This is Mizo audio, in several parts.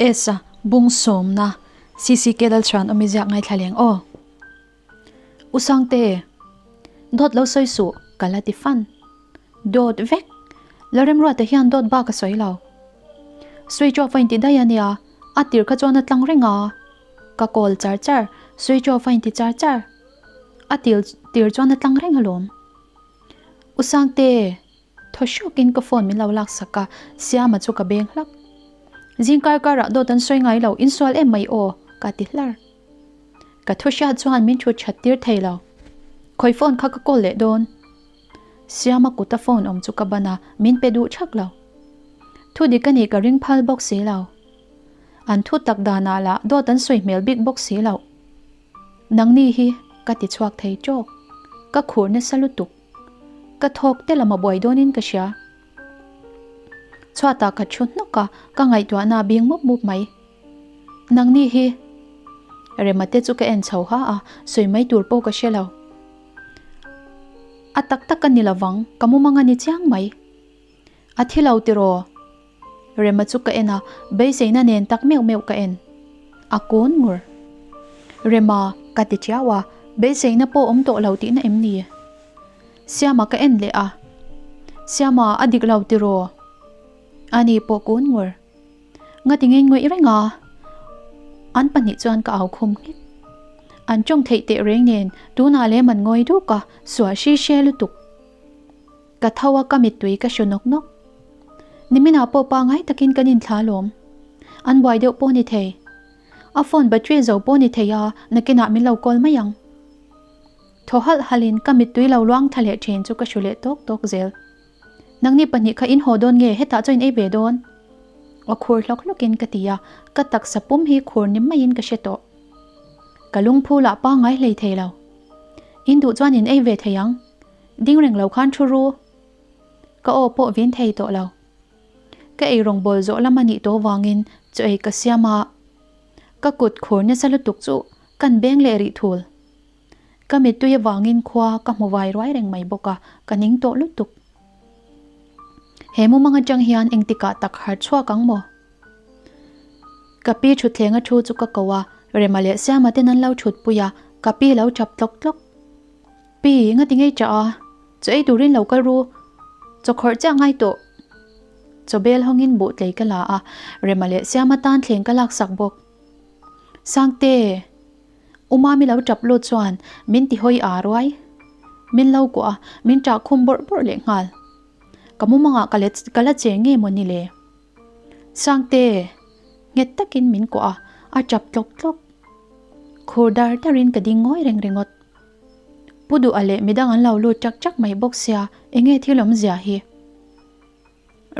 Esa bung sawmna CCK Lalchhuan awmi ziak ngaithla leng aw. U Sangte, dawt lo sawi suh ka la ti fan. Dawt vek! Lalremruata hian dawt bak a sawi lo. Switch off a inti daih a nia, a tir kha chuan a tlang reng a. Ka call char char, switch off a inti char char. A til tir chuan a tlang reng alawm. U Sangte, thaw hrawkin ka phone min lo laksak a, Siama chu ka beng hlak. Zing kar karah dawt an sawi ngai lo, insual em mai aw, ka ti hlar. Ka thu hriat chuan min thut that tir thei lo. Khawi phone kha ka call leh dawn. Siama kuta phone awm chu ka ban a, min pe duh thak lo. Thu dik a nih ka ring phal bawk si lo. An thu tak danah lah dawt an sawi hmel bik bawk si lo. Nangni hi ka ti chhuak thei tawk. Ka khur nasa lutuk. Ka thawk te lam a buai dawnin ka hria. Chhuatah ka thu hnawk a, ka ngaihtuahna a bing mup mup mai. Nangni hi Rema te chu ka en chho ha a, sawi mai tur pawh ka hre lo. A tak tak a ni lovang, ka mumang a ni chiang mai. A thi lo tiraw? Rema chu ka en a, beiseina nen tak meuh meuh ka en. A kun ngur. Rema, ka ti chiau a, beiseina pawh awm tawh lo tihna em ni? Siama ka en leh a. Siama, a dik lo tiraw? Ani pawh kun ngur. Ngati ngei ngawih reng a, an pahnih chuan ka au khum nghek. An tawng theih teh reng nen tunah lem an ngawi duk a, suah hri hre lutuk. Ka tho a ka mittui ka hru nawk nawk. Niminah pawh pangai takin kan inthla alawm. An buai deuh pawh ni thei. A phone battery zo pawh ni thei a, nakinah min lo call mai ang. Thaw halh halhin ka mittui lo luang thla leh thin chu ka hru leh tawk tawk zel. Nangni pahnih kha in haw dawn nge hetah chuan in ei ve dawn? Aw khur hlawk hlawkin ka ti a, ka taksa pum hi khur ni maiin ka hre tawh. Ka lungphu lah pangngai hlei thei lo. In duh chuan in ei ve thei ang. Ding reng lo khan thu ru. Ka aw pawh vin thei tawh lo. Ka ei rawngbawl zawh lam a nih tawh vangin chaw ei ka siam a, ka kut khur nasa lutuk chu kan beng leh rih thul. Ka mittui avangin khua ka hmu vai ruai reng mai bawk a, ka ning tawh lutuk. He mumang atang hian engtikah tak harh chhuak ang maw? Ka pi thutthleng a thu chu ka ko a, Rema leh Siama ten an lo thutpui a, ka pi lo chap tlawk tlawk. Pi, ngati ngei chah a, chaw ei turin lo kal ru, chaw khawrh chiah ngai tawh. Chaw bel hawngin buh tlei ka la a, Rema leh Siama tan thleng ka laksak bawk. Sangte! U Mami lo tap lut chuan min ti hawi a ruai. Min lo kuah a, min tah khum bawrh bawrh leh nghal. Ka mumangah ka let ka la che nge maw ni le? Sangte! Nghet takin min kuah a, a tap tlawk tlawk. Khur dar darin ka ding ngawi reng ringawt. Pu Duha leh midang an lo lut chak chak mai bawk sia, enge thil awmzia hi?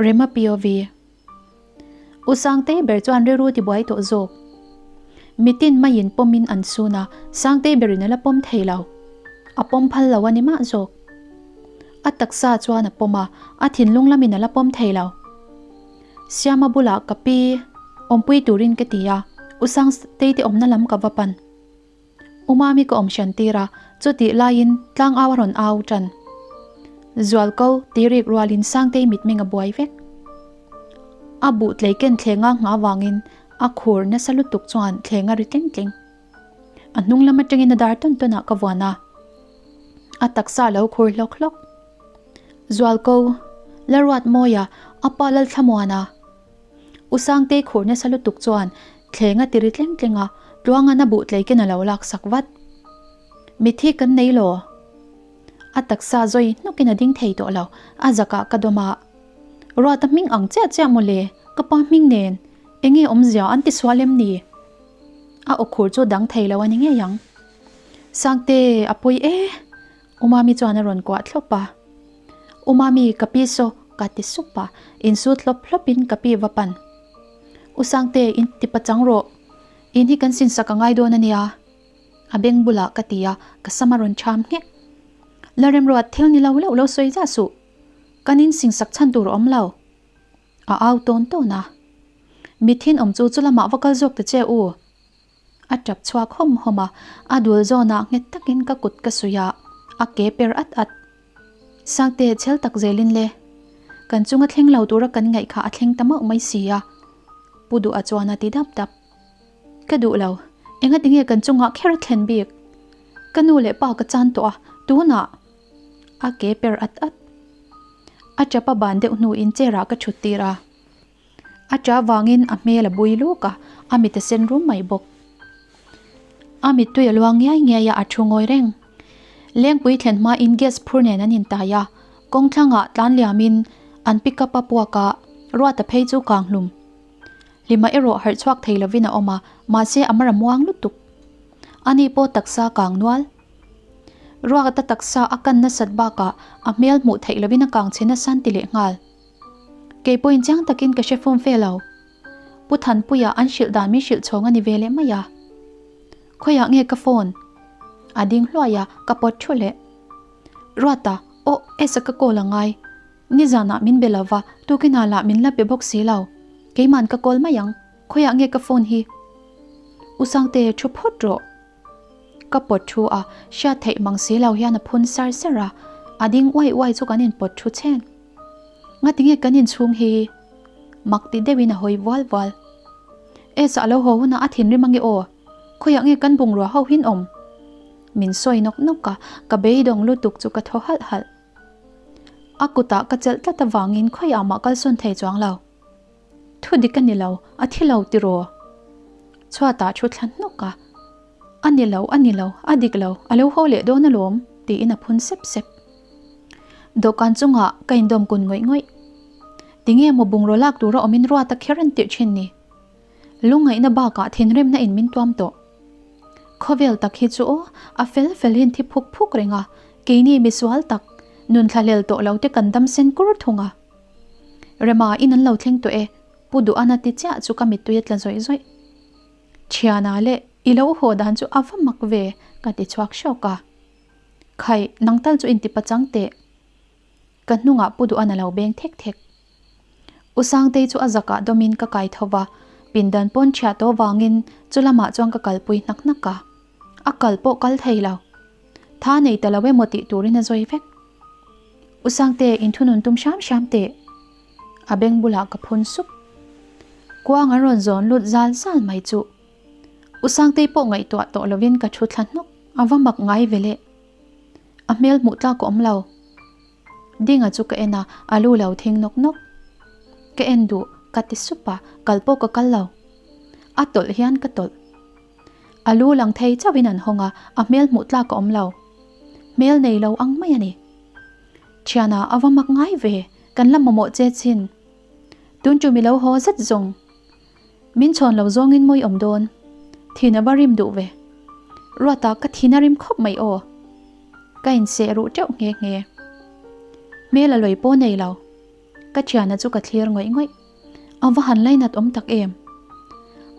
Rema POV. U Sangtei ber chuan rilru tibuai tawh zawk. Mitin maiin pawmin an sun a, Sangtei berin a la pawm thei lo. A pawm phal lo a ni mah zawk. A taksa chuan a pawm a, a thinlung lamin a la pawm thei lo. Siama bulah ka pi awmpui turin ka ti a, U Sangtei te awmna lam ka va pan. U Mami ka awm hran tir a, chutih laiin tlang au a rawn au tan. Zualko ti rik rualin Sangtei mitmeng a buai vek. A buh tlei ken thlenga nghah avangin a khur nasa lutuk chuan thleng a ri tleng tleng. A hnung lam atangin a dar tawn tawnah ka vuan a, a taksa a lo khur hlawk hlawk. Zualko, Laruatmawia, a pa Lalthlamuana. U Sangtei khur nasa lutuk chuan thleng a ti ri tleng tleng a, Tluanga'n a buh tleiken a lo lak sak vat. Mithi kan nei law? A taksa zawi hnawkin a ding thei tawh lo, a zakah ka dawm a. Ruata hming ang chiah chiah maw le, ka pa hming nen, enge awmzia an ti sual em ni? A aw khur chu dang thei lo a ni ngei ang. Sangte, a pawi e! U Mami chuan a rawn kuah thlawp a. U Mami, ka pi saw, ka ti sup a, insut hlawp hlawpin ka pi va pan. U Sangte, in ti pachang rawh. In hi kan sinsak a ngai dawn a nia. A beng bulah ka ti a, ka sam a rawn cham nghek. Lalremruat, thil ni lo lo lo sawi zah suh. Kan in sinsak chhan tur a awm lo. A au tawn tawn a. Mithin awm chu chulamah va kal zawk ta che u. A tap chhuak hawm hawm a, a dul zawnah nghet takin ka kut ka suih a, a ke per at at. Sangte chhel tak zelin le. Kan chunga thleng lo tura kan ngaih kha a thleng ta mauh mai si a. Pu Duha chuan a ti dap dap. Ka duh lo, engatinge kan chungah kher a thlen bik? Ka nu leh pa ka chan tawh a, tunah a ke per at at. A chapa ban deuh hnuin chair ah ka thut tir a. A cha vangin a hmel a bui luk a, a mit a sen rum mai bawk. A mittui a luang ngiai ngiai a, a thu ngawi reng. Lengpui thlen hmain gas phur nen an intai a, kawng thlangah tlan liamin an pick up a puak a, Ruata phei chu kang hlum. Hlima erawh harh chhuak thei lovin a awm a, mahse a mara muang lutuk. Ani pawh taksa kang nual. Ruata taksa a kan nasat bakah a hmel hmuh theih lovin a kang chhe nasa an ti leh nghal. Kei pawhin chiang takin ka hre fum fe lo. Pu Thanpuia an hrilh dan min hrilh chhawng a ni ve leh mai a. Khawiah nge ka phone? A ding hluai a, ka pawt thu leh. Ruata, Aw, Esa ka call a ngai. Nizanah min be lova, tukinah lah min la pe bawk si lo. Keiman ka call mai ang. Khawiah nge ka phone hi? U Sangte, thu phawt rawh. Ka pawt thu a, hriat theih mang si lo hian a phun sar sar a, a ding uai uai chu kan inpawt thu chhen. Ngatinge kan inchhung hi mak ti deuhin a hawi vual vual. Esa a lo haw hunah a thinrim ange aw, khawiah nge kan bungrua ho hin awm? Min sawi nawk nawk a, ka beidawng lutuk chu ka thaw halh halh. A kutah ka chelh tlat avangin khawiah mah kalsawn thei chuang lo. Thu dik a ni lo, a thi lo tiraw? Chhuatah thu thla hnawk a, A ni lo, a ni lo, a dik lo, a lo haw leh dawn alawm, tiin a phun sep sep. Dawhkan chungah ka indawm kun ngawih ngawih. Tinge maw bungraw lak tura awmin ruata kher an tirh thin ni? Lungngaihna bakah thinrimna in min tuam tawh. Khawvel tak hi chu aw, a fel fel hin thi phuk phuk reng a, keini misual tak, nun thlahlel tawh lo te kan dam sen kur thung a. Rema in an lo thleng tawh e, Pu Duhana ti chiah chu ka mittui a tla zawih zawih. Thiana leh i lo haw dan chu a va mak ve, ka ti chhuak hrawk a. Khaih, nang tal chu inti pachang teh. Ka hnungah Pu Duhana lo beng thek thek. U Sangtei chu a zakah dawmin ka kai tho va, pindan pawn chhiah tawh vangin chu lamah chuan ka kalpui hnak hnak a. A kal pawh kal thei lo. Tha nei ta lo emaw tih turin a zawi vek. U Sangte, inthunun tum hram hram teh. A beng bulah ka phun sup. Kuang an rawn zawn lut zal zal mai chu. U Sangtei pawh ngaihtuah tawh lovin ka thu thla hnawk. A va mak ngai ve le. A hmel hmuh tlak a awm lo. Dinga chu ka en a, a lu lo thing nawk nawk. Ka en duh, ka ti sup a, kal pawh ka kal lo. A tawlh hian ka tawlh. A lu lang thei chauhin an hawng a, a hmel hmuh tlak a awm lo. Hmel nei lo ang mai a ni. Thiana, a va mak ngai ve, kan la mamawh che chin. Tun chu mi lo haw zet zawng. Min chhawn lo zawngin mawi awm dawn. Thin a va rim duh ve. Ruata, ka thin a rim khawp mai aw. Ka inseh ruh teuh nghe nghe. Hmel a lawi pawh nei lo. Ka thiana chu ka thlir ngawih ngawih. A va han lainat awm tak em?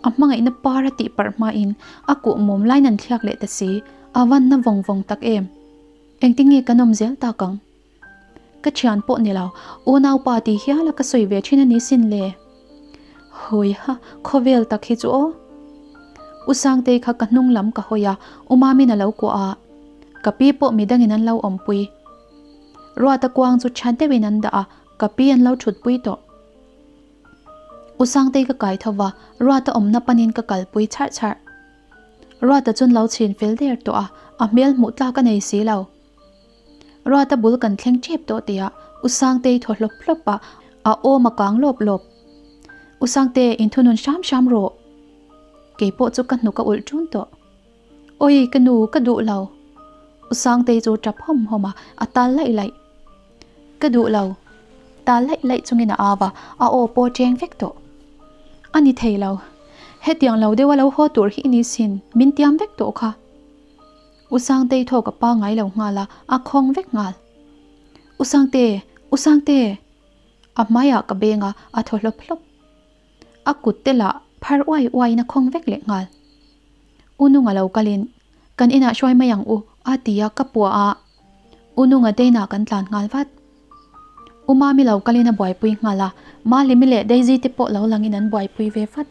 A hmangaihna par a tih parh hmain a kuh mum lain an thliak leh ta si, a van na vawng vawng tak em? Engtin nge kan awm zel tak ang? Ka thian pawh ni lo, unaupa tih hiala ka sawi ve thin a ni sin le. Hawiha, khawvel tak hi chu aw. U Sangtei kha ka hnung lam ka hawi a, U Mamin a lo kuah a, ka pi pawh midangin an lo awmpui. Ruata kuang chu tha deuhin an dah a, ka pi an lo thutpui tawh. U Sangtei ka kai tho va, Ruata awmna panin ka kalpui chharh chharh. Ruata chuan lo chhin fel der tawh a, a hmel hmuh tlak a nei si lo. Ruata bul kan thleng tep tawh tihah U Sangtei thaw hlawp hlawp a, a awm a kang lawp lawp. U Sangte, inthunun hram hram rawh. Keipawh chu ka hnuk a ulh ṭun tawh. Awi ka nu, ka duh lo. U Sangtei chu tap hawm hawm a, a tal laih laih. Ka duh lo. Tal laih laih chungin a au a, a aw pawh cheng vek tawh. A ni thei lo. Hetiang lo deuha lo haw tur hi i ni sin, min tiam vek tawh kha. U Sangtei thawk a pangngai lo nghal a, a khawng vek nghal. U Sangte! U Sangte! A hmaiah ka beng a, a thaw hlawp hlawp. A kut te lah phar uai uaiin a khawng vek leh nghal. U Nunga lo kalin, Kan inah hruai mai ang u, a ti a, ka puah a. U Nunga te inah kan tlan nghal vat. U Mami lo kalin a buaipui nghal a, Malimi leh Daisy te pawh lo langin an buaipui ve vat.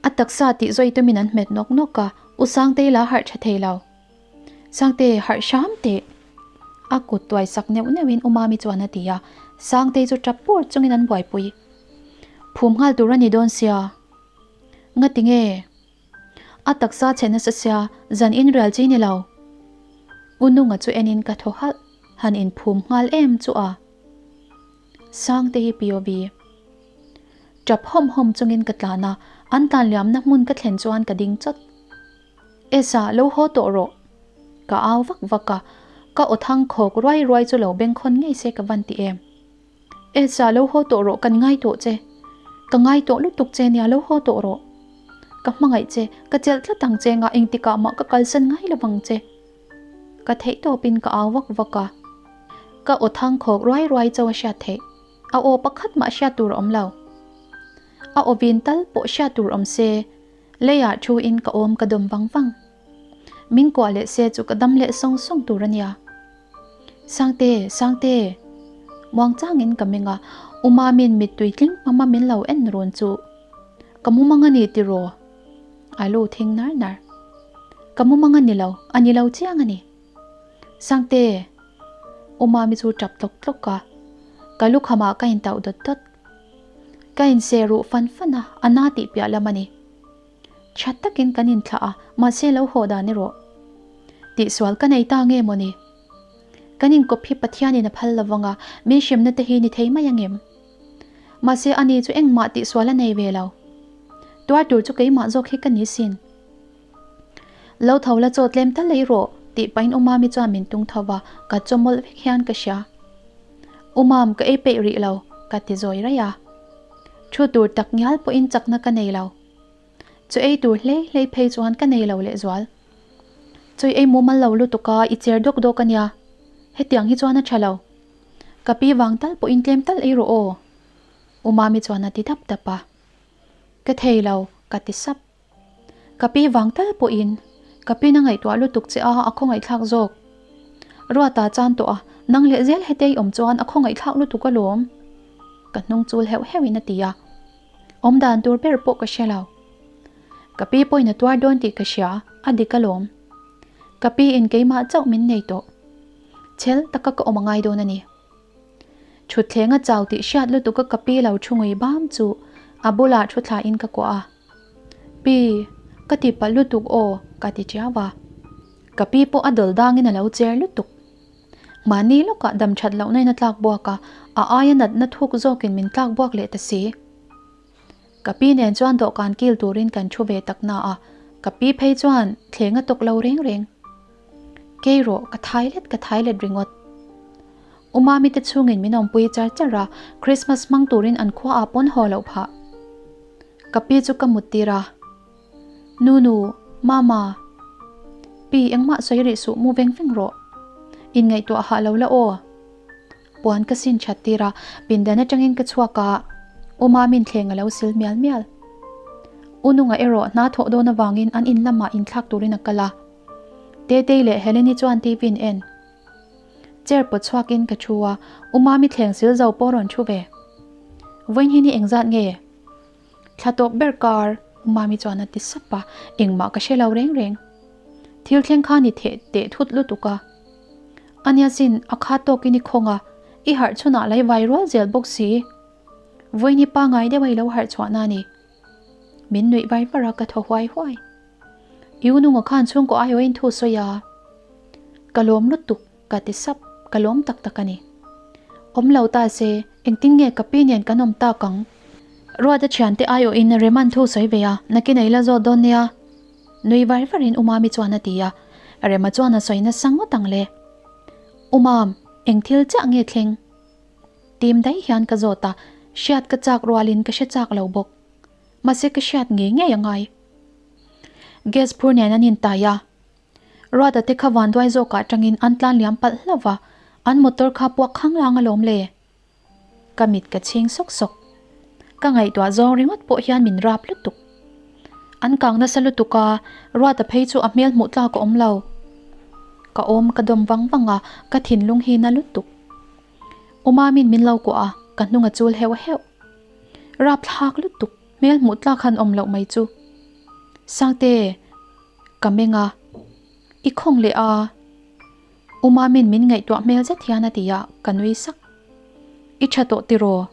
A taksa tih zawi tumin an hmet nawk nawk a, U Sangtei la harh tha thei lo. Sangte, harh hram teh! A kut tuai sak neuh neuhin U Mami chuan a ti a, Sangtei chu tap pur chungin an buaipui. Phum nghal tur a ni dawn sia. Ngati nge? A taksa chhe nasa sia, zan in rial chi ni lo. U Nunga chu enin ka thaw halh, han inphum nghal em chu a. Sangte hi POV. Tap hawm hawm chungin ka tlan a, an tlan liamna hmun ka thlen chuan ka ding chawt. Esa, lo haw tawh rawh. Ka au vak vak a, ka aw thang khawk ruai ruai chu lo bengkhawn ngei se ka van ti em. Esa, lo haw tawh rawh, kan ngai tawh che. Ka ngai tawh lutuk che nia, lo haw tawh rawh. Ka hmangaih che, ka chelh tlat ang che nga engtikah mah ka kalsan ngai lo vang che. Ka theih tawpin ka au vak vak a. Ka aw thang khawk ruai ruai cho a hriat theih. A aw pakhat mah hriat tur a awm lo. A aw vin tal pawh hriat tur awm se, leiah thu in ka awm ka dawm vang vang. Min kuah leh se chu ka dam leh sawng sawng tur a nia. Sangte, Sangte! Muangchangin ka meng a, U Mami'n mittui tling hmama min lo en run chu. Ka mumang a ni tiraw? A lu thing nar nar. Ka mumang a ni lo, a ni lo chiang a ni. Sangte! U Mami chu tap tlawk tlawk a, ka lukhamah ka intauh dawt dawt. Ka inseh ruh fan fan a, a na tih piah lam a ni. Tha takin kan inthlah a, mahse lo haw dan erawh. Tihsual ka nei ta nge mawni? Kan inkawp hi Pathianin a phal lovang a, min hremna te hi ni thei mai angem? Mahse ani chu engmah tihsual a nei ve lo. Tuar tur chu keimah zawk hi ka ni sin. Lo tho la chaw tlem tal ei rawh tih pahin U Mami chuan min tung tho va, ka chaw mawlh vek hian ka hria. U Mam, ka ei peih rih lo, ka ti zawi raih a. Thu tur tak ngial pawhin chakna ka nei lo. Chaw ei tur hlei hlei phei chuan ka nei lo lehzual. Chaw ei mumal lo lutuk a, i cher dawk dawk a nia. Hetiang hi chuan a tha lo. Ka pi vang tal pawhin tlem tal ei rawh aw. U Mami chuan a ti dap dap a. Ka thei lo, ka ti sap. Ka pi vang tal pawhin ka pin a ngaihtuah lutuk che a, a khawngaihthlak zawk. Ruata chan tawh a, nang leh zel hetei awm chuan a khawngaihthlak lutuk alawm. Ka hnung chul heuh heuhin a ti a. Awm dan tur ber pawh ka hre lo. Ka pi pawhin a tuar dawn tih ka hria, a dik alawm. Ka pi in keimah chauh min nei tawh. Chhel taka ka awm a ngai dawn a ni. Thutthleng a chau tih hriat lutuk a ka pi lo thu ngui bam chu a bulah thu thla in ka kuah a. Pi, ka ti palh lutuk aw, ka ti tiau a. Ka pi pawh a dawl dangin a lo cher lutuk. Mahni lawkah dam that lohna in a tlak buak a, a aia natna thuk zawkin min tlak buak leh ta si. Ka pi nen chuan dawhkan kil turin kan thu ve tak na a, ka pi phei chuan thleng a tawk lo reng reng. Kei rawh, ka thai let ka thai let ringawt. U Mami te chhungin min awmpui char char a, Christmas hmang turin an khua ah pawn haw loh phah. Ka pi chu ka mut tir a. Nunu, Mama. Pi, engmah sawi rih suh mu veng veng rawh. Inngaihtuah hah lo la aw. Puan ka sin that tir a, pindan atangin ka chhuak a, U Mamin thleng a lo sil mial mial. U Nunga erawh hna thawh dawn avangin an in lamah inthlak turin a kal a. Tetei leh Heleni chuan TV in en. Chair pawt chhuakin ka thu a, U Mami thleng sil zo pawh rawn thu ve. Vawiin hi ni engzat nge? Thla tawp ber kar, U Mami chuan a ti sap a, engmah ka hre lo reng reng. Thil thleng kha ni theh teh thut lutuk a. Ania sin, a kha tawkin i khawng a, i harh chhunah lei vai rual zel bawk si. Vawiin hi pangai deuh a i lo harh chhuahna a ni. Min nuih var var a, ka thaw huai huai. I u nunga khan chhungkaw aiawhin thu sawi a. Ka lawm lutuk, ka ti sap, ka lawm tak tak a ni. Awm lo ta se, engtin nge ka pi nen kan awm tak ang? Ruata thiante aiawhin Reman thu sawi ve a, nakin a ila zawt dawn nia. Nui var varin U Mami chuan a ti a, Rema chuan a sawi nasa ngawt ang le. U Mam, eng thil chiah nge thleng? Tim daih hian ka zawt a, hriat ka chak rualin ka hre chak lo bawk. Mahse ka hriat ngei ngei a ngai. Gas phur nen an intai a, Ruata te kha vanduai zawkah tangin an tlan liam palh hlauh va, an motor kha puak khanglang alawm le. Ka mit ka chhing sawk sawk. Ka ngaihtuah zawng ringawt pawh hian min rap lutuk. An kang nasa lutuk a, Ruata phei chu a hmel hmuh tlak a awm lo. Ka awm ka dawm vang vang a, ka thinlung hi na lutuk. U Mamin min lo kuah a, ka hnung a chul heuh heuh. Rapthlak lutuk, hmel hmuh tlak han awm loh mai chu. Sangte, ka meng a, i khawng leh a. U Mamin min ngaihtuah hmel zet hian a ti a, ka nui sak. I tha tawh tiraw?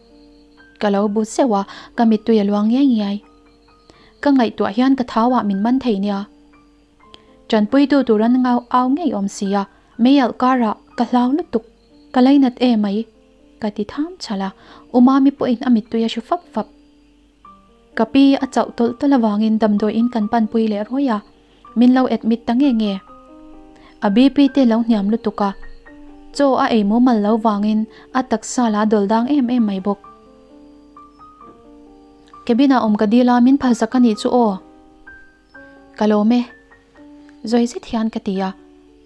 Ka lo bu zeuh a, ka mittui a luang ngiai ngiai. Ka ngaihtuah hian ka thau ah min man thei nia. Tanpuitu tur an ngau au ngei awm sia, meialh karah ka hlau lutuk, ka lainat e mai, ka ti tham chhal a, U Mami pawhin a mittui a hru fap fap. Ka pi a chauh tawlh tawlh avangin damdawiin kan panpui leh rawi a, min lo admit ta nge nge. A BP te lo hniam lutuk a, chaw a ei mumal lo vangin a taksa la dawl dang em em mai bawk. Cabin ah awm ka dil a, min phalsak a nih chu aw. Ka lawm e. Zawi zet hian ka ti a,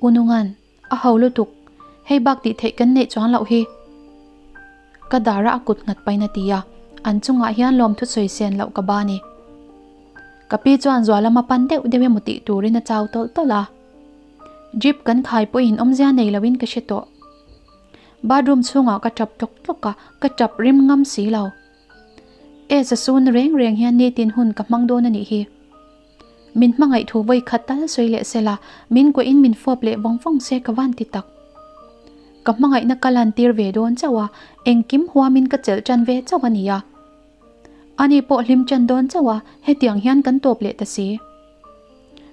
U Nungan, a ho lutuk, hei bak tih theih kan neih chuan loh hi. Ka dara a kut nghat pain a ti a, an chungah hian lawmthu sawi sen loh ka ba ni. Ka pi chuan zual lama pan deuh deuh emaw tih turin a chau tawlh tawlh a. Jeep kan khai pawhin awmzia nei loin ka hre tawh. Bathroom chhungah ka tap tlawk tlawk a, ka tap rim ngam si lo. E Sasun reng reng hian nitin hun ka hmang dawn a nih hi. Min hmangaih thu vawi khat tal sawi leh sela, min kuahin min fawp leh vawng vawng se ka van ti tak. Ka hmangaihna ka lan tir ve dawn chauh a, engkim huamin ka chelh tan ve chauh a nia. Ani pawh hlim tan dawn chauh a, hetiang hian kan tawp leh ta si.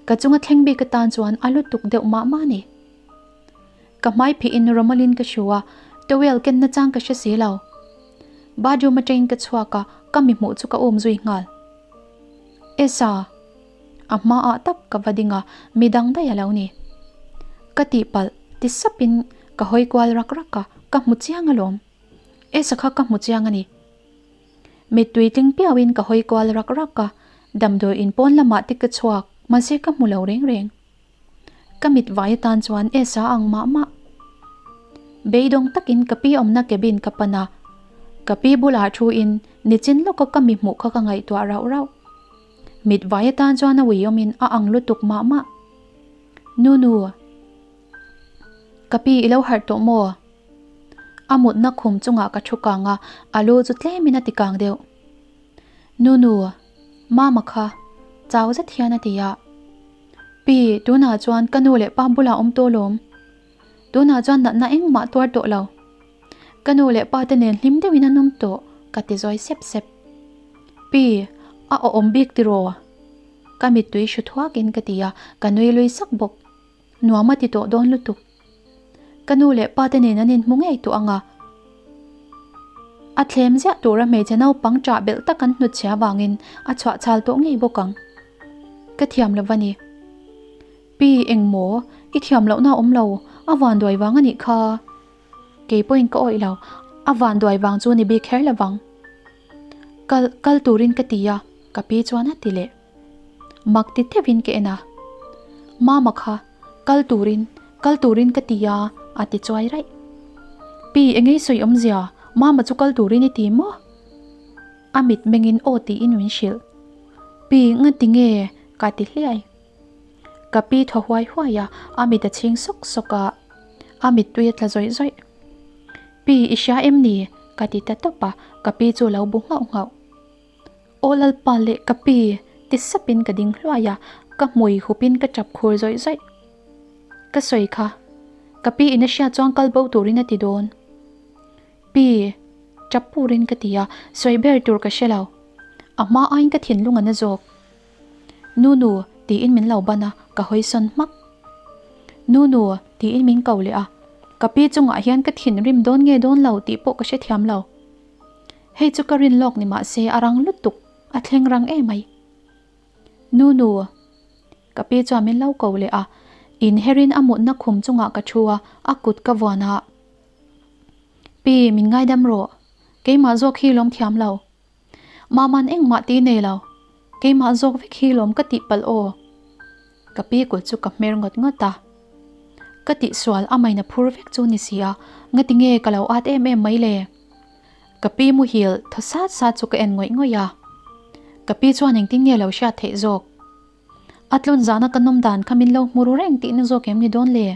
Ka chunga thleng bik atan chuan a lutuk deuh mah mah a ni. Ka hmai phihin rawmalin ka hru a, towel ken nachang ka hre si lo. Bathroom atangin ka chhuak a, ka mi hmuh chu ka um zui nghal. Esa! A hmaah tak ka va ding a, mi dang daih a lo ni. Ka tihpalh ti sapin ka hawi kual rak rak a, ka hmu chiang alawm. Esa kha ka hmu chiang a ni. Mittui tling piauin ka hawi kual rak rak a, damdawi in pawn lamah te ka chhuak, mahse ka hmu lo reng reng. Ka mit vai atan chuan Esa ang mah mah. Beidawng takin ka pi awmna cabin ka pan a, ka pi bulah thu in nichin lawka ka mi hmuh kha ka ngaihtuah rauh rauh. Mit vai atan chuan a uiawmin a ang lutuk mah mah. Nunu. Ka pi i lo harh tawh maw? A mutna khum chungah ka thu kang a, a lu chu tlemin a ti kang deuh. Nunu. Mama kha. Chau zet hian a ti a. Pi, tunah chuan ka nu leh pa bulah awm tawh lawm. Tunah chuan natna engmah tuar tawh lo. Ka nu leh pa te nen hlim deuhin an awm tawh, ka ti zawi sep sep. Pi, a awm bik tiraw? Ka mittui hru thuakin ka ti a, ka nui lui sak bawk. Nuam a ti tawh dawn lutuk. Ka nu leh pa te nen an inhmu ngei tawh ang a. A thlem ziah tura hmeichhe naupang ṭah belh tak an hnutchhia vangin a chhuah chhal tawh ngei bawk ang. Ka thiam lo va ni. Pi, engmaw? I thiam lohna a awm lo, a vanduai vang a nih kha. Kei pawhin ka awih lo, a vanduai vang chu ni bik kher lo vang. Kal, kal turin ka ti a, ka pi chuan a ti leh. Mak ti theuhin ka en a. Mama kha, kal turin, kal turin ka ti a, a ti chuai raih. Pi, engei sawi awmzia, Mama chu kal turin i ti maw? A mit mengin aw tiin min hrilh. Pi, ngati nge? ka ti hliai. Ka pi thaw huai huai a, a mit a chhing sawk sawk a, a mittui a tla zawih zawih. Pi, i hria em ni? ka ti ta tawp a, ka pi chu a lo bu nghauh nghauh. Aw Lalpa leh ka pi! ti sapin ka ding hluai a, ka hmui hupin ka tap khur zawih zawih. Ka sawi kha, ka pi in a hriat chuan kal bo turin a ti dawn. Pi, tap purin ka ti a, sawi ber tur ka hre lo. A hma aiin ka thinlung a na zawk. Nunu, tiin min lo ban a, ka hawi sawn hmak. Nunu, tiin min ko leh a, ka pi chungah hian ka thinrim dawn nge dawn lo tih pawh ka hrethiam lo. Hei chu ka rin lawk ni mah se a rang lutuk, a thleng rang em mai. Nunu, ka pi chuan min lo ko leh a, inherin a mutna khum chungah ka thu a, a kut ka vuan a. Pi, min ngaidam rawh. Keimah zawk hi lawm thiam lo. Maman engmah ti nei lo. Keimah zawk vek hi lawm ka tih palh aw. Ka pi kut chu ka hmer ngawt ngawt a. Ka tihsual a maina phur vek chu ni si a, ngati nge ka lo at em em mai le? Ka pi muhil thaw sat sat chu ka en ngawih ngawih a. Ka pi chuan engtin nge lo hriat theih zawk? A tlun zana ka nawm dan kha min lo hmu ru reng tihna zawk em ni dawn le?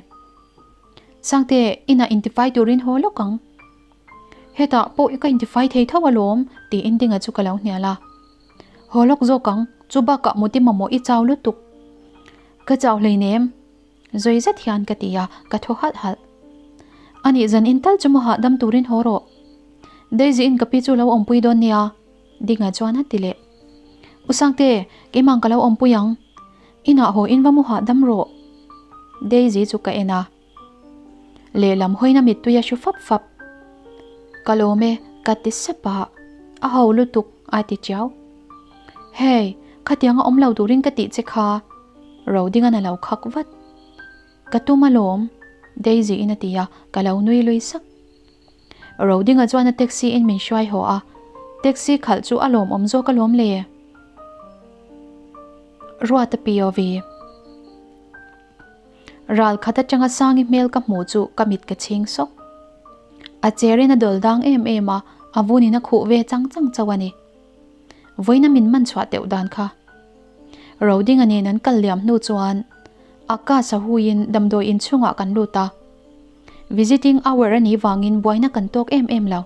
Sangte, inah intifai turin haw lawk ang. Hetah pawh ka intifai thei tho alawm tiin Dinga chu ka lo hnial a. Haw lawk zawk ang, chu bakah muti mamawh i chau lutuk. Ka chau hleinem. Zawi zet hian ka ti a, ka thaw halh halh. Anih zan in tal chu maw hahdam turin haw rawh. Daisy in ka pi chu lo awmpui dawn nia, Dinga chuan a ti leh. U Sangte, keimah ka lo awmpui ang. Inah haw in va mu hahdam rawh. Daisy chu ka en a. Lehlam hawina mittui a hru fap fap. Ka lawm e, ka ti sep a. A ho lutuk, a ti chiau. Hey, khatianga awm lo turin ka tih che kha. Rodingan a lo khak vat. Ka tum alawm, Daisy in a ti a, ka lo nui lui sak. Rodinga chuan a taxi in min hruai haw a, taxi khalh chu a lawmawm zawk alawm le. Ruata POV. Ral khat atanga Sangi hmel ka hmuh chu ka mit ka chhing sawk. A cherin a dawl dang em em a, a vunin a khuh ve chang chang chauh a ni. Vawiina min man chhuah teuh dan kha. Rodinga nen an kal liam hnu chuan a ka sahuiin damdawi inchhungah kan lut a. Visiting hour a nih vangin buaina kan tawk em em lo.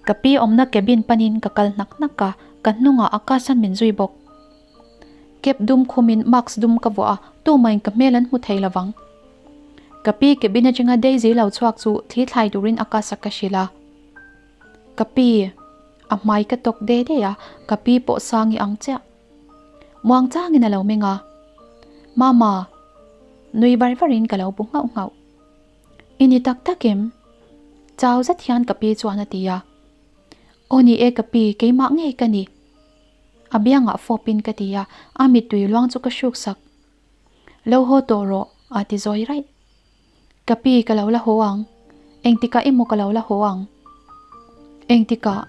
Ka pi awmna cabin panin ka kal hnak hnak a, ka hnungah a kasan min zui bawk. Cap dum khumin mask dum ka vuah a, tumahin ka hmel an hmu thei lovang. Ka pi cabin atanga Daisy lo chhuak chu thli thlai turin a kasa ka hrilh a. Ka pi, a hmai ka tawk de de a, ka pi pawh sangi ang chiah. Muang changin a lo meng a. Mama, nui var varin ka lo bu nghauh nghauh. I ni tak tak em? Chau zet hian ka pi chuan a ti a. Aw ni e ka pi, keimah ngei ka ni. A biangah fawpin ka ti a, a mittui luang chu ka hruk sak. Lo haw tawh rawh, a ti zawi raih. Ka pi ka lo la haw ang. Engtikah emaw ka lo la haw ang. Engtikah?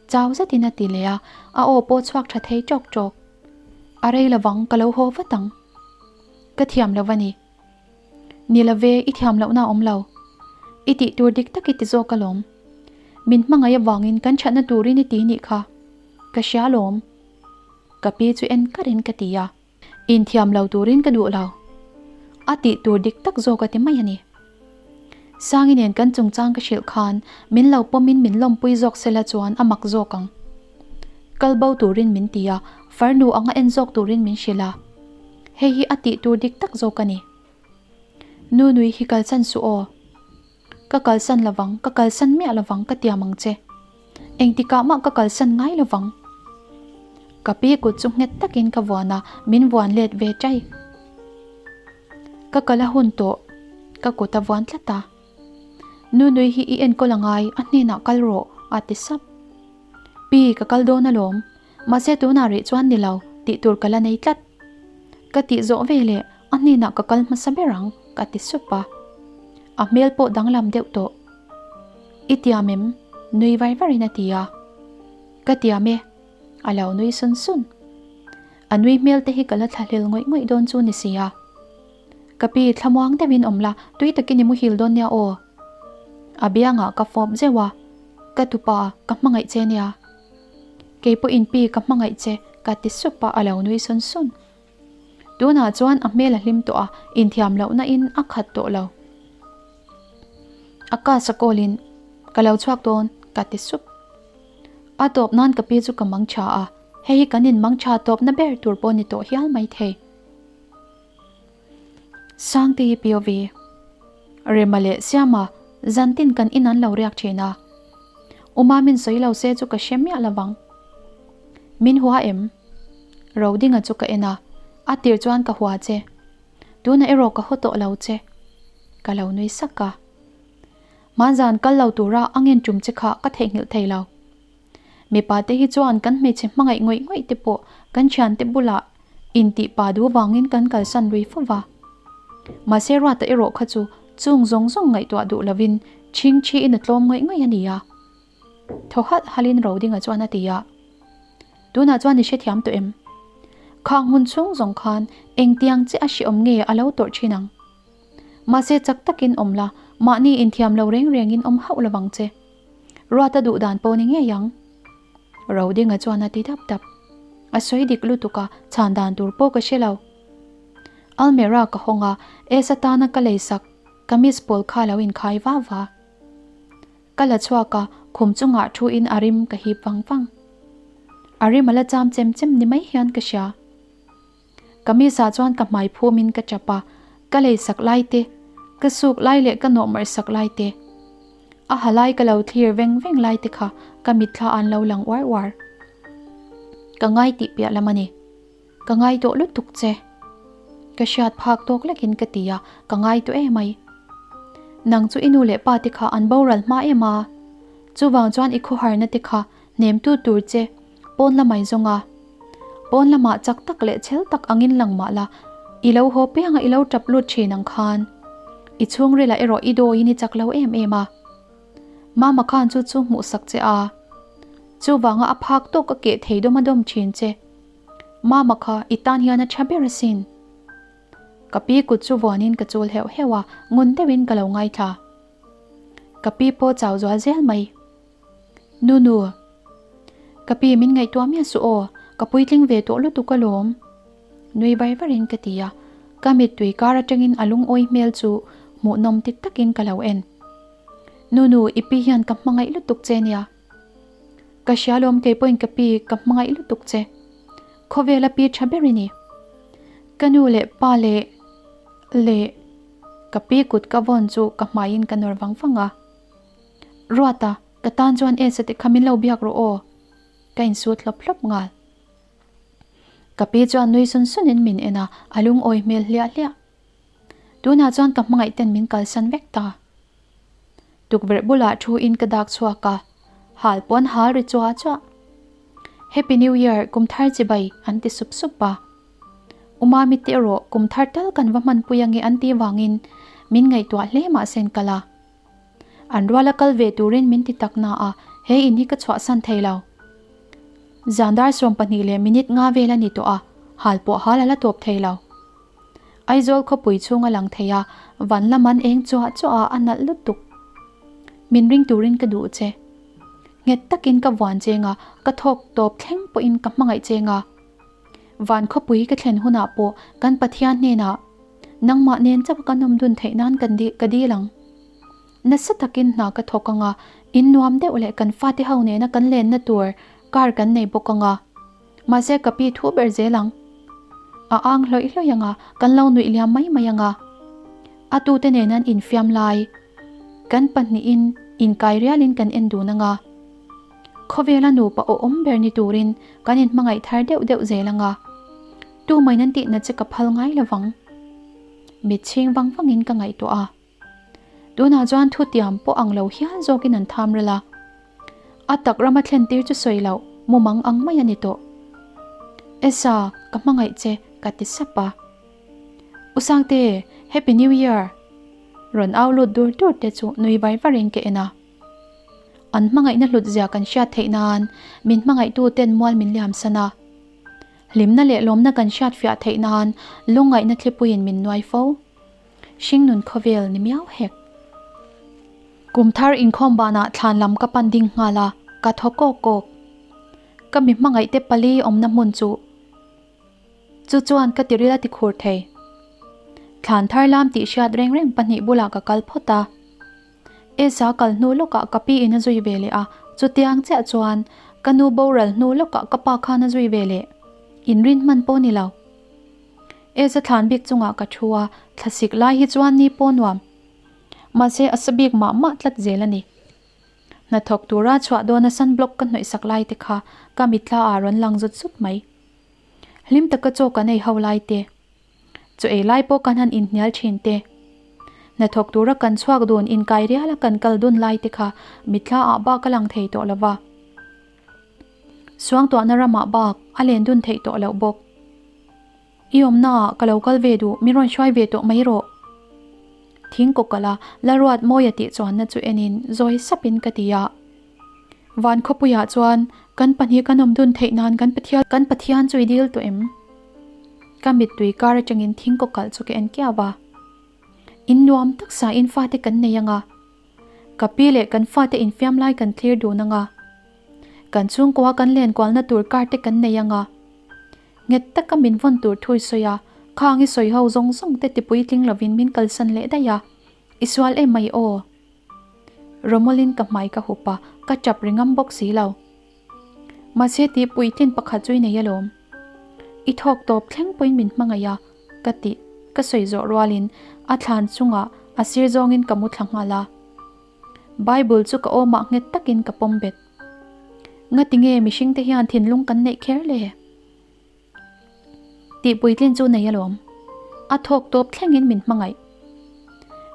Chau zetin a ti leh a, a aw pawh chhuak tha thei tawk tawk. A rei lovang, ka lo haw vat ang. Ka thiam lo a ni. Ni love, i thiam lohna a awm lo. I tih tur dik tak i ti zawk alawm. Min hmangaih avangin kan thatna turin i ti nih kha. Ka hria alawm. Ka pi chu en karin ka ti a. Inthiam lo turin ka duh lo. A tih tur dik tak zawk a ti mai a ni. Sangi nen kan chungchang ka hrilh khan min lo pawmin min lawmpui zawk sela chuan a mak zawk ang. Kal bo turin min ti a, farnu anga en zawk turin min hrilh a. Hei hi a tih tur dik tak zawk a ni. Nunui hi kalsan suh aw. Ka kalsan lovang, ka kalsan miah lovang ka tiam ang che. Engtikah mah ka kalsan ngai lovang. Ka pi kut chu nghet takin ka vuan a, min vuan let ve chai. Ka kal a hun tawh, ka kut a vuan tlat a. Nunui hi i enkawl a ngai, a hnenah kal rawh, a ti sap. Pi, ka kal dawn alawm. Mahse tunah rih chuan ni lo, tih tur ka la nei tlat. Ka tih zawh ve leh a hnenah ka kal hmasa ber ang, ka ti sup a. A hmel pawh danglam deuh tawh. I tiam em? Nui var varin a ti a. Ka tiam e, a lo nui sun sun. A nui hmel te hi ka la thlahlel ngawih ngawih dawn chu ni si a. Ka pi, thlamuang deuhin awm la, tui takin i muhil dawn nia aw. A biangah ka fawp zeuh a, Ka tupa, ka hmangaih che nia. Kei pawhin pi ka hmangaih che, ka ti sup a, a lo nui sun sun. Tunah chuan a hmel a hlim tawh a, inthiam lohna in a khat tawh lo. A ka sa kawlin, Ka lo chhuak dawn, ka ti sup. A tawp nan ka pi chu ka mang tha a, hei hi kan inmang tha tawpna ber tur pawh ni tawh hial mai thei. Sangte POV. Rema leh Siama zantin kan in an lo riak thin a. Uma min sawi lo se chu ka hre miah lovang. Min hua em? Rodinga chu ka en a, a tir chuan ka hua che. Tunah erawh ka haw tawh lo che. Ka lo nui sak a. Hmanzan kal lo tura a ngen tum che kha ka theihnghilh thei lo. Mipa te hi chuan kan hmeichhe hmangaih ngawih ngawih te pawh kan thiante bulah intih pa duh vangin kan kalsan lui fo va. Mahse Ruata erawh kha chu chung zawng zawng ngaihtuah duh lovin chhingchhi in a tlawm ngawih ngawih a ni a. Thaw halh halhin Rodinga chuan a ti a. Tunah chuan i hrethiam tawh em? Khang hmun chhung zawng khan engtiang che a hreawm nge a lo tawrh thin ang? Mahse chak takin awm la, mahni inthiam lo reng rengin awm hauh lovang che. Ruata duh dan pawh ni ngei ang. Rodinga chuan a ti dap dap. A sawi dik lutuk a, chhan dan tur pawh ka hre lo. Almera ka hawng a, Esa tana ka lei sak kamis pawl kha lo inkhai va va. Ka la chhuak a, khum chungah thu in a rim ka hip vang vang. A rim a la cham chem chem ni mai hian ka hria. Kamis ah chuan ka hmai phum in ka chap a, ka lei sak lai te, ka suk lai leh ka nawh marh sak lai te, a ha lai ka lo thlir veng veng lai te kha ka mitthla an lo lang uar uar. Ka ngai tih piah lam a ni. Ka ngai tawh lutuk che. Ka hriat phak tawk lekin ka ti a, ka ngai tawh emai. Nang chu i nu leh pa te kha an boral hma em a? Chuvang chuan i khawharna te kha hnemtu tur che pawn lamai zawng a. Pawn lamah chak tak leh chhel tak angin lang mah la, i lo haw pianga i lo tap lut thin ang khan. I chhungrilah erawh i dawiin i chak lo em em a. Mama khan chu chu hmuhsak che a. Chuvanga a phak tawk a keh thei dawm a dawm thin che. Mama kha i tan hian a tha ber asin. Ka pi kut chu vuanin ka chul heuh heuh a, ngun deuhin ka lo ngaithla. Ka pi pawh chau zual zel mai. Nu nu. Ka pi min ngaihtuah miah suh aw, ka puitling ve tawh lutuk alawm. Nui var varin ka ti a, ka mittui kar atangin a lungawi hmel chu hmuhnawm ti takin ka lo en. Nu nu, i pi hian ka hmangaih lutuk che nia. Ka hria lawm kei pawhin ka pi ka hmangaih lutuk che. Khawvela pi tha ber i ni. Ka nu leh pa leh leh ka pi kut ka vawn chu ka hmaiin ka nawr vang vang a. Ruata, ka tan chuan Esa te kha min lo biak rawh aw. Ka insut hlawp hlawp nghal. Ka pi chuan nui sun sunin min en a, a lungawi hmel hliah hliah. Tunah chuan ka hmangaih ten min kalsan vek ta. Tukverh bulah thu in ka dak chhuak a, hal pawn hal ri chuah chuah. Happy New Year, kum thar chibai an ti sup sup a. Umami te erawh kum thar tal kan va hmanpui ange an tih vangin min ngaihtuah hle mahse an kal a. An ruala kal ve turin min ti tak na a, he in hi ka chhuahsan thei lo. Zan dar 12 leh minute nga vel a ni tawh a, hal pawh hal a la tawp thei lo. Aizawl khawpui chhung a lang thei a, van lam an eng chuah chuah a, a nalh lutuk. Min ring turin ka duh che. Nghet takin ka vuan cheng a, ka thawk tawp thleng pawhin ka hmangaih cheng a. Van khawpui ka thlen hunah pawh kan Pathian hnenah nangmah nen chauh ka nawm dun theih nan kan ka dil ang. Nasa takin hna ka thawk ang a, in nuam deuh leh kan fate ho nena kan lenna tur car kan nei bawk ang a. Mahse ka pi thu ber zel ang. A ang hlawih hlawih ang a, kan lo nuih liam mai mai ang a. A tute nen an infiam lai kan pahnihin inkai rialin kan en dun ang a. Khawvela nupa awhawm ber ni turin kan inhmangaih thar deuh deuh zel ang a. Tumain an tihna che ka phal ngai lovang. Mit chhing vang vangin ka ngaihtuah a. Tunah chuan thutiam pawh ang lo hial zawkin an tham rel a. A tak rama thlen tir chu sawi loh, mumang ang mai a ni tawh. Esa, ka hmangaih che, ka ti sap a. U Sangte, Happy New Year! Rawn au lut dur dur te chu nui vai varin ka en a. An hmangaihna hlut zia kan hriat theih nan min hmangaihtu ten mual min liam san a. Hlimna leh lawmna kan hriat fiah theih nan lungngaihna thlipuiin min nuai fo. Hringnun khawvel ni miau hek. Kum thar inkhawm banah thlan lam ka pan ding nghal a, ka thaw kawk kawk. Ka mi hmangaihte pali awmna hmun chu chu chuan ka tiril a ti khur thei. Thlan thar lam tih hriat reng reng pahnih bulah ka kal phawt a. Esa kal hnu lawkah ka pi in a zui ve leh a, chutiang chiah chuan ka nu boral hnu lawkah ka pa khan a zui ve leh. Inrin hman pawh ni lo. Esa thlan bik chungah ka thu a, thlasik lai hi chuan ni pawh nuam. Mahse a sa bik mah mah tlat zel a ni. Hnathawk tura chhuah dawna sunblock ka hnawih sak lai te kha ka mitla ah rawn lang zut zut mai. Hlim taka chaw kan ei ho lai te. Chaw ei lai pawh kan han inhnial thin te. Hnathawk tura kan chhuak dun inkai riala kan kal dun lai te kha mitla ah bak a lang thei tawh lova. Suangtuahna ramah bak a len dun theih tawh loh bawk. I awmnaah ka lo kal ve duh, min rawn hruai ve tawh mai rawh. Thing kaw kalh a, Laruat Mawia tih chuanna chu enin zawi sapin ka ti a. Van khawpuiah chuan kan pahnih kan awm dun theih nan kan Pathian kan Pathian chu i dil tawh em? Ka mittui kar atangin thing kaw kalh chu ka en kiau a. In nuam tak sa in fate kan nei anga. Ka pi leh kan fate infiam lai kan thlir dun anga. Kan chhungkua kan lenkualna tur kar te kan nei anga. Nghet taka min vawn tur thu i sawi a, khang i sawi ho zawng zawng te tipuitling lovin min kalsan leh daih a, i sual em mai aw. Rawmawlin ka hmai ka hup a, ka tap ri ngam bawk si lo. Mahse tih puitlin pakhat chu i nei alawm. I thawk tawp thleng pawhin min hmangaih a, ka tih ka sawi zawh rualin a thlan chungah a sir zawngin ka mu thla nghal a. Bible chu ka awmah nghet takin ka pawm bet. Ngatinge mihring te hian thinlung kan neih kher le? Tih puitlin chu nei alawm. A thawk tawp thlengin min hmangaih.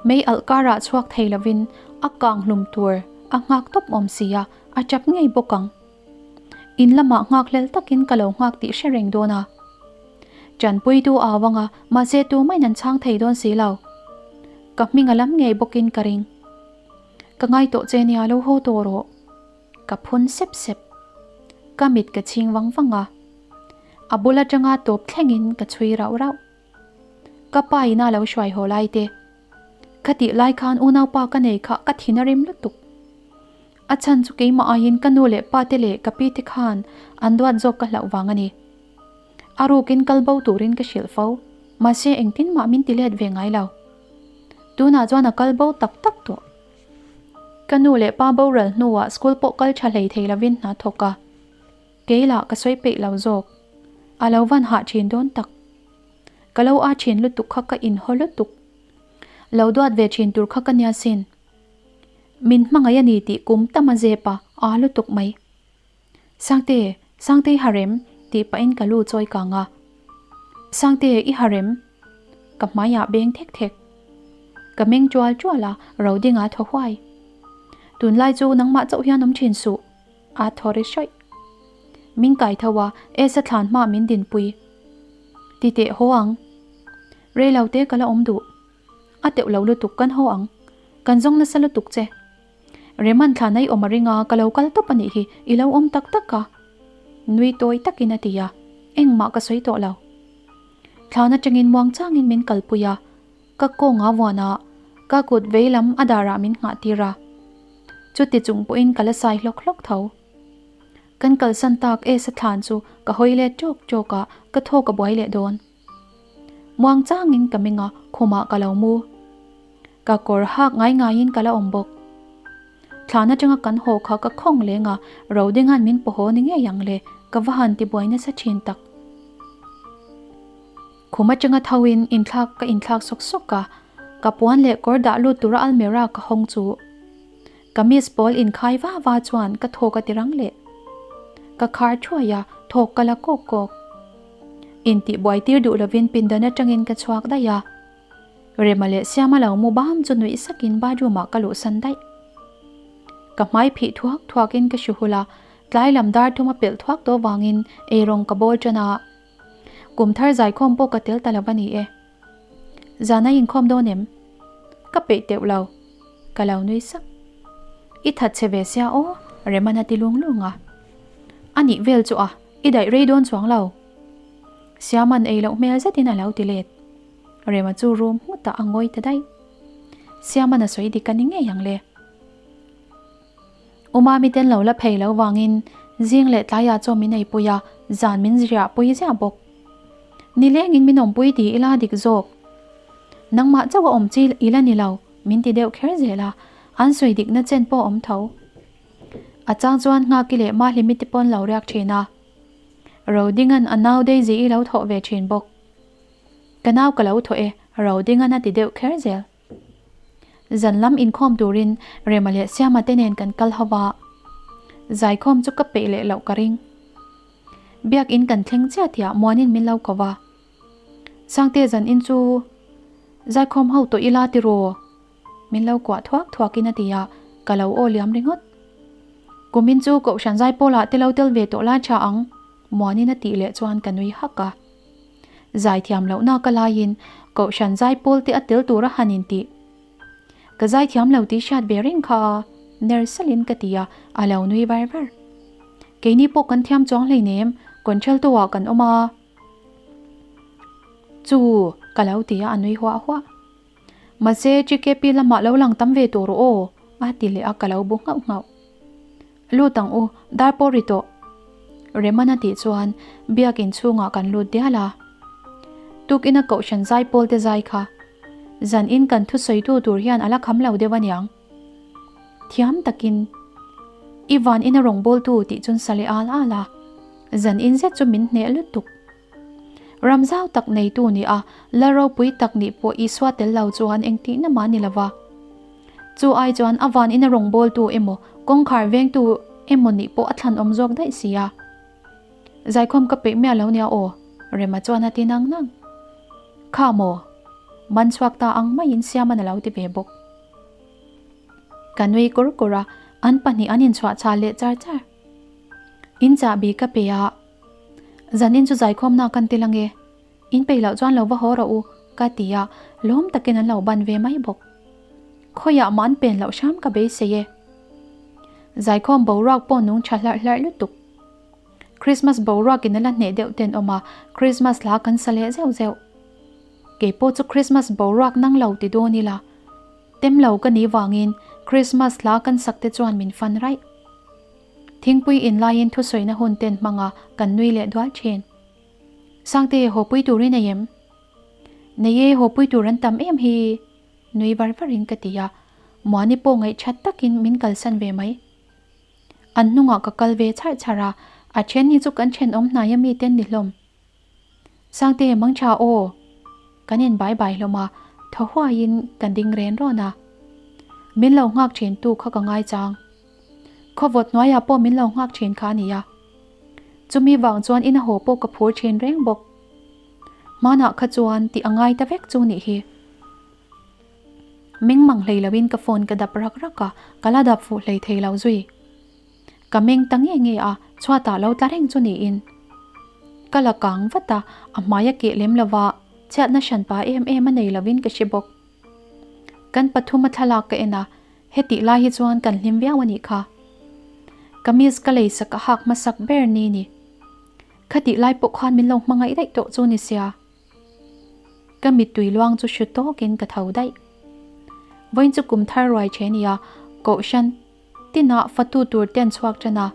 Mei alh karah chhuak thei lovin a kang hlum tur a nghak tawp awm si a, a tap ngei bawk ang. In lamah nghak hlel takin ka lo nghak tih hre reng dawn a. Tanpuitu au anga mahse tumahin an chhang thei dawn si lo. Ka hming a lam ngei bawkin ka ring. Ka ngai tawh che nia lo haw tawh rawh. Ka phun sep sep. Ka mit ka chhing vang vang a. A bul atanga tawp thlengin ka chhui rauh rauh. Ka pa ina lo hruai haw lai te. Ka tih lai khan unaupa ka nei kha ka thin a rim lutuk. A chhan chu keimah aiin ka nu leh pa te leh ka pi te khan an duat zawk ka hlauh vang a ni. A rukin kal bo turin ka hrilh fo. Mahse engtin mah min ti let ve ngai lo. Tunah chuan a kal bo tak tak tawh. Ka nu leh pa boral hnuah school pawh kal tha hlei thei lovin hna thawk a, kei lah ka sawi peih lo zawk. A lo van hah thin dawn tak. Ka lo a thin lutuk kha ka inhaw lutuk. Lo duat ve thin tur kha ka nia sin. Min hmangaih a ni tih kum tam a zep a, aa lutuk mai. Sangte, Sangte i harem? tih pahin ka lu chawi kang a. Sangte, i harem? Ka hmaiah beng thek thek. Ka meng tual tual a, ro dingah thaw huai. Tunlai chu nangmah chauh hian awm thin suh, a thaw ri hrawih. Min kai tho a, Esa thlan hma min dinpui. Ti teh haw ang. Reilo te ka la awm duh. A teuh lo lutuk kan haw ang. Kan zawng nasa lutuk che. Reman thla nai awm a ring a, ka lo kal tawp a nih hi, i lo awm tak tak a. Nui tawi takin a ti a, engmah ka sawi tawh lo. Thlan atangin muang changin min kalpui a, ka kawng a vuan a, ka kut vei lam a darah min nghah tir a. Chuti chung pawhin ka la sai hlawk hlawk tho. Kan kalsan tak e sa thlan chu ka hawi let tawk tawk a, ka thawk a buai leh dawn. Muang changin ka meng a, khumah ka lo mu. Ka kawr hak ngai ngaiin ka la awm bawk. Thlan atanga kan haw kha ka khawng leng a, Rodinga'n min paw haw ni ngei ang le, ka va han tibuai nasa thin tak. Khum atanga thoin inthlak ka inthlak sawk sawk a, ka puan leh kawr dah lut tura almirah ka hawng chu kamis pawl inkhai va va chuan ka thawk a ti rang leh. Ka khar thuai a, thawk ka la kawk kawk. Intihbuai tir duh lovin pindan atangin ka chhuak daih a. Rema leh Siama lo mu bam chu nuih sakin bathroom ah ka luhsan daih. Ka hmai phih thuak thuakin ka hru hul a, tlai lam dar thum a pelh thuak tawh vangin eirawng ka bawl tan a. Kum thar zaikhawm pawh ka tel ta lo a ni e. Zan a inkhawm dawn em? Ka peih teuh lo. Ka lo nui sak. I that che ve sia aw, Rema'n a ti lung lung a. A nih vel chu a, i daih rei dawn chuang lo. Siama'n ei loh hmel zetin a lo ti let. Rema chu room nghutah a ngawi ta daih. Siama'n a sawi dik a ni ngei ang le. U Mami ten lo la phei lo vangin zing leh tlaiah chaw min eipui a, zan min riahpui ziah bawk. Nilengin min awmpui ti ila dik zawk. Nangmah chauh a awm chi ila ni lo, min ti deuh kher zel a, an sawi dikna chen pawh a awm tho. A chang chuan Nghaki leh Mahlimi te pawn lo riak thin a. Rodinga'n a nau Daisy i lo thawh ve thin bawk. Ka nau ka lo thawh e, Rodinga'n a ti deuh kher zel. Zan lam inkhawm turin Rema leh Siama te nen kan kal ho va, zaikhawm chu ka peih leh loh ka ring. Biakin kan thleng chiah tiah Muanin min lo ko va, Sangte zan in chu zaikhawm ho tawh ila tiraw? Min lo kuah thuak thuakin a ti a, ka lo aw liam ringawt. Kumin chu Kohhran Zaipawlah te lo tel ve tawh lai tha ang, Muanin a tih leh chuan ka nui hak a. Zaithiam lohna ka laiin Kohhran Zaipawl te a tel tur a han intih. Ka zaithiam lo tih hriat ve reng kha a, ner salin ka ti a, a lo nui var var. Keini pawh kan thiam chuang hleinem, contralto ah kan awm a. Chu, ka lo ti a, a nui huah huah. Mahse, GKP lamah lo lang tam ve tawh rawh aw, a ti leh a, ka lo bu nghauh nghauh. Lut ang u, dar pawh ri tawh. Remana tih chuan biakin chhungah kan lut dial a. Tukina kohhran zai pawl te zai kha zan in kan thusawitu tur hian a la kham lo deuh aniang. Thiam takin i van ina rawngbawltu tih chun sa leh al al a, zan in zet chu min hneh lutuk. Ram zau tak neitu nih a, la ropui tak nih pawh Isua tel lo chuan engtih na mah ni lova. Chu ai chuan a van ina rawngbawltu emaw kawngkhar vengtu Emaw nih pawh a thlan awm zawk daih sia. Zaikhawm ka peih miah lo nia aw, Rema chuan a ti nang nang. Kha maw? Man chhuak ta ang maiin Siaman a lo ti ve bawk. Ka nui kur kur a, an pahnih an inchhuah chhal leh char char. In chahbi ka pe a, Zanin chu zaikhawmna kan ti lang e, in peih loh chuan lo va haw rawh u, ka ti a, lawm takin an lo ban ve mai bawk. Khawiah mah an pen loh hram ka beisei e. Zaikhawm boruak pawh nung tha hlarh hlarh lutuk. Christmas boruak in a la hneh deuh ten awm a, Christmas hla kan sa leh zeuh zeuh. Kei pawh chu Christmas boruak nang lo ti dawn ila. Tem lo ka nih vangin Christmas hla kan sak te chuan min fan raih. Thingpui in laiin thusawina hun ten hmanga kan nui leh dual thin. Sangte haw pui tur i nei em? Nei e, haw pui tur an tam em hi! Nui var varin ka ti a, Muani pawh ngaihṭhat takin min kalsan ve mai. An hnungah ka kal ve chharh chharh a, a then hi chu kan thenawm hnaia miten ni hlawm. Sangte mangtha aw! Kan in bai bai hlawm a, thaw huaiin kan ding ren rawn a. Min lo nghak thin tu kha ka ngaichang. Khawvawt hnuaiah pawh min lo nghak thin kha a nia. Chumi vang chuan ina haw pawh ka phur thin reng bawk. Hmanah kha chuan tih a ngai ta vek chu nih hi. Meng mang hlei loin ka phone ka dap rak rak a, ka la dap fuh hlei thei lo zui. Ka meng ta nge nge a, chhuatah lo tla reng chu niin. Ka la kang vat a, a hmai a keh lem lova, chhiatna hranpa em em a nei lovin ka hre bawk. Kan pathum a thlalak ka en a, hetih lai hi chuan kan hlim viau a nih kha. Kamis ka lei sak a hak hmasak ber ni ni. Khatih lai pawh khan min lo hmangaih daih tawh chu ni sia. Ka mittui luang chu hru tawkin ka tho daih. Vawiin chu kum thar ruai che nia, Kohhran tinah fatu tur te an chhuak tan a,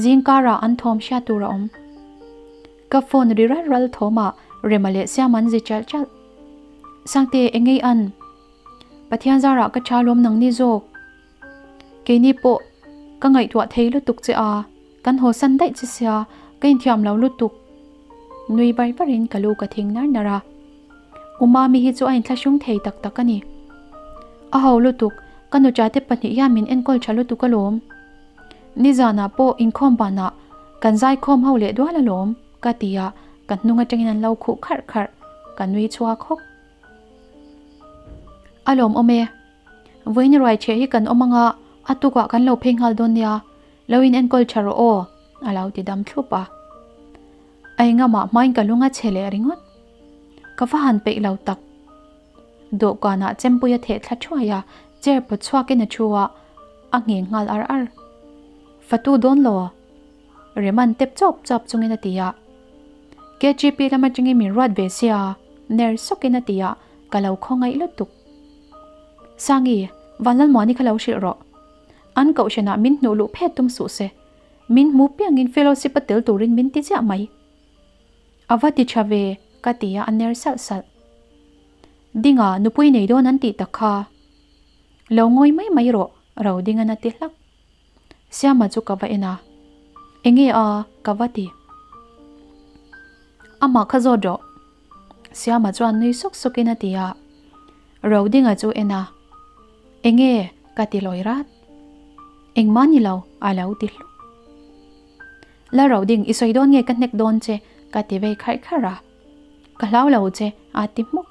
zing karah an thawm hriat tur a awm. Ka phone ri ral ral thawmah Rema leh Siam an zi chalh chalh. Sangte, engei an? Pathian zarah ka tha lawm nang ni zawk. Keini pawh ka ngaihtuah thei lutuk che a, kan haw san daih che sia, ka inthiam lo lutuk. Nui bar barin ka lu ka thing nar nar a. U Mami hi chu a inthlahrung thei tak tak a ni. A ho lutuk, ka nucha te pahnih hian min enkawl tha lutuk alawm. Nizanah pawh inkhawm banah kan zaikhawm ho leh dual alawm, ka ti a, ka hnung atangin an lo khuh kharh kharh, ka nui chhuak hawk. A lawmawm e. Vawiin ruai chheh hi kan awm anga a tukah kan lo phei nghal dawn nia, lo in enkawl tha rawh aw, a lo ti dam thlup a. A engamah hmain ka lung a chhe leh ringawt. Ka va han peih lo tak. Dawhkanah chempui a theh thla thuai a, chair pawt chhuakin a thu a, a ngheng nghal ar ar. Fatu dawn lo. Reman tep chawp chawp chungin a ti a. KGP lam atangin min ruat ve sia, ner sawkin a ti a, ka lo khawngaih lutuk. Sangi, Vanlalmuani kha lo hrilh rawh. An kohhranah min hnuh luh phet tum suh se. Min hmu piangin fellowship a tel turin min ti chiah mai. A va ti tha ve, ka ti a, a ner salh salh. Dinga, nupui nei dawn an tih tak kha. Lo ngawi mai mai rawh, Rodinga'n a ti hlak. Siama chu ka va en a, Enge a? ka va ti. Amah kha zawt rawh. Siama chuan nui suk sukin a ti a, Rodinga chu en a, Enge? ka ti lawi rat. Engmah ni lo, a lo ti hluk. La Roding, i sawi dawn nge ka hnek dawn che? ka ti vei kharh kharh a. Ka hlau lo che, a ti hmuk.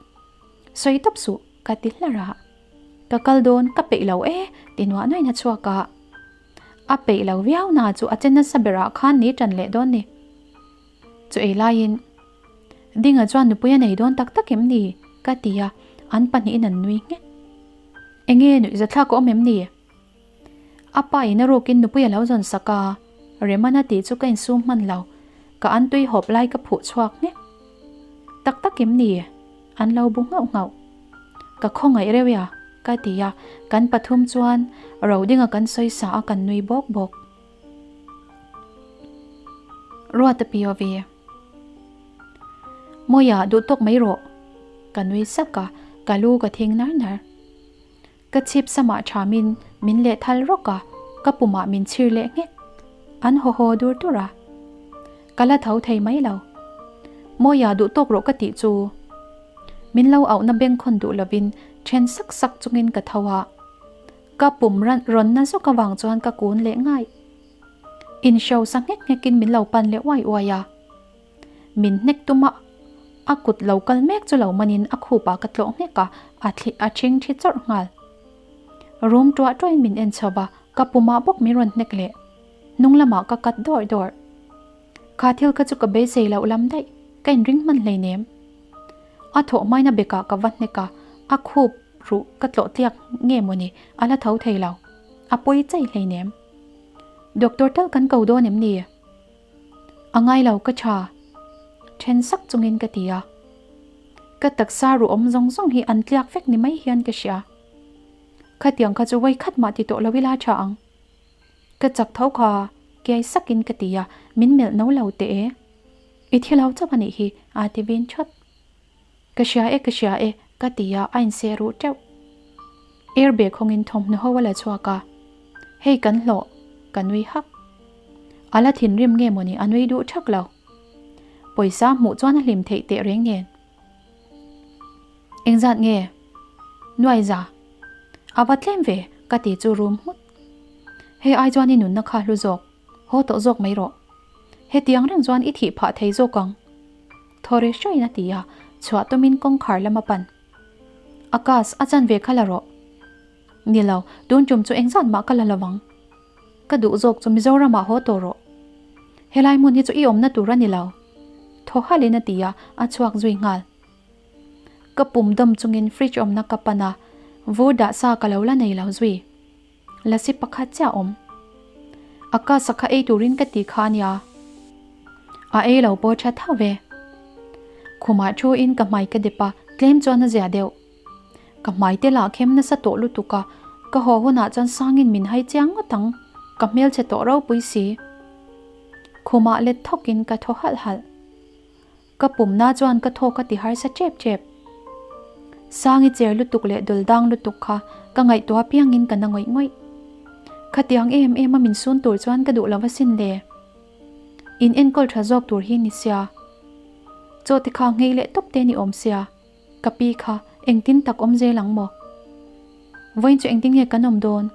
Sawi tawp suh, ka ti hlar a. Ka kal dawn, ka peih lo e, ti nuah nuahin a chhuak a. A peih lo viau na chu a che nasa berah khan ni tan leh dawn ni. Chu ei laiin, Dinga chuan nupui a nei dawn tak tak em ni? ka ti a, an pahnihin an nui nghet. Enge nuih zathlak a awm em ni? A pa in a rukin nupui a lo zawn sak a, Remana tih chu ka insum hman lo, ka an tui hawp lai ka phuh chhuak nghek. Tak tak em ni? An lo bu nghauh nghauh. Ka khawngaih reuh ia, ka ti a, kan pathum chuan Rodinga kan sawi sa a kan nui bawk bawk. Ruata POV. Mawia duh tawk mai rawh. Ka nui sak a, ka lu ka thing nar nar. Ka chhip samah thamin min leh thal rawk a, ka pumah min chhir leh nghek. An haw haw dur dur a. Ka la tho thei mai lo. Mawia duh tawk rawh ka tih chu. Min lo auhna bengkhawn duh lovin then sak sak chungin ka tho a. Ka pum rawn na zawk avang chuan ka kun leh ngai. Inhrosa nghek nghekin min lo pan leh uai uai a. Min hnek tum a, a kut lo kal mek chu lo manin a khupah ka tlawh nghek a, a thli a ṭhing ṭhi chawrh nghal. Rum ṭuah ṭuahin min en chho va, ka pumah bawk min rawn hnek leh. Hnung lamah ka kat dawrh dawrh. Kha thil kha chu ka beisei loh lam daih, ka inring hman hleinem. A thawh hmaina bekah ka va hnek a, a khup ruh ka tlawh tliak nge mawni a la tho thei lo. A pawi chai hleinem. Doctor tal kan ko dawn em ni? A ngai lo ka tha. Then sak chungin ka ti a. Ka taksa ruh awm zawng zawng hi an tliak vek ni mai hian ka hria. Khatiang kha chu vawikhat mah ti tawh lo ila tha ang. Ka chak tho kha kiai sakin ka ti a, min melh no lo teh e. I thi lo chauh a nih hi a ti vin thawt. Ka hria e, ka hria e, ka ti a, a inseh ruh teuh. Air bag hawngin thawmhnaw ho a la chhuak a, Hei kan hlawh, ka nui hak. A la thinrim nge mawni a nui duh thak lo. Pawisa hmuh chuan a hlim theih teh reng nen. Engzat nge? Nuaiza. A va tlem ve, ka ti chu rum nghut. Hei ai chuan i nunna kha hlu zawk. Haw tawh zawk mai rawh. Hetiang reng chuan i thih phah thei zawk ang. Thaw ri hruaiin a ti a, chhuah tumin kawngkhar lam a pan. Akash, a chan ve kha la rawh. Ni lo, tun tum chu engzat mah ka la lo ang. Ka duh zawk chu Mizoramah haw tawh rawh. Helai hmun hi chu i awmna tur a ni lo. Thaw halhin a ti a, a chhuak zui nghal. Ka pum dawm chungin fridge awmna ka pan a, vur dah sa ka lo la nei lo zui. Lasi pakhat chiah awm. A ka sakha ei turin ka ti kha ania. A ei lo pawh tha tho ve. Khumah thu in ka hmai ka dep a, tlem chuan a zia deuh. Ka hmai te lah khem nasa tawh lutuk a, ka haw hunah chuan sangin min hai chiang ngawt ang, ka hmelchhe tawh ropui si. Khumah let thawkin ka thaw halh halh. Ka pumna chuan ka thawk a ti harsa tep tep. Sangi cher lutuk leh dul dang lutuk kha ka ngaihtuah piangin ka na ngawih ngawih. Khatiang em em a min sun tur chuan ka duh lo asin le. In enkawl tha zawk tur hi ni sia. Chaw te kha nghei leh tawp te ni awm sia. Ka pi kha engtin tak awm zel ang maw? Vawiin chu engtin nge kan awm dawn?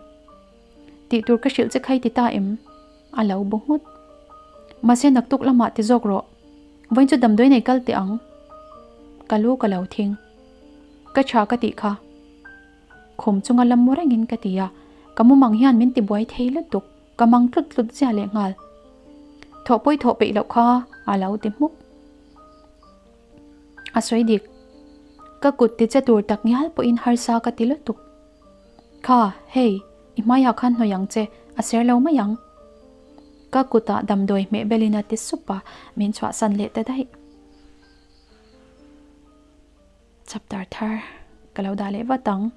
Tih tur ka hrilh che khai ti ta em? A lo bu nghut. Mahse naktuk lamah ti zawk rawh. Vawiin chu damdawi nei kal teh ang. Ka lu ka lo thing. Ka tha ka tih kha. Khum chunga lam mu rengin ka ti a, ka mumang hian min ti buai thei lutuk, ka mang tlut tlut zia leh nghal. Thawhpui thawh peih loh kha a lo ti hmuk. A sawi dik. Ka kut ti che tur tak ngial pawhin harsa ka ti lutuk. Kha, hei, i hmaiah khan hnawih ang che, a ser lo mai ang. Ka kutah damdawi hmeh belin a ti sup a, min chhuahsan leh ta daih. Chapter thar ka lo dah leh vat ang.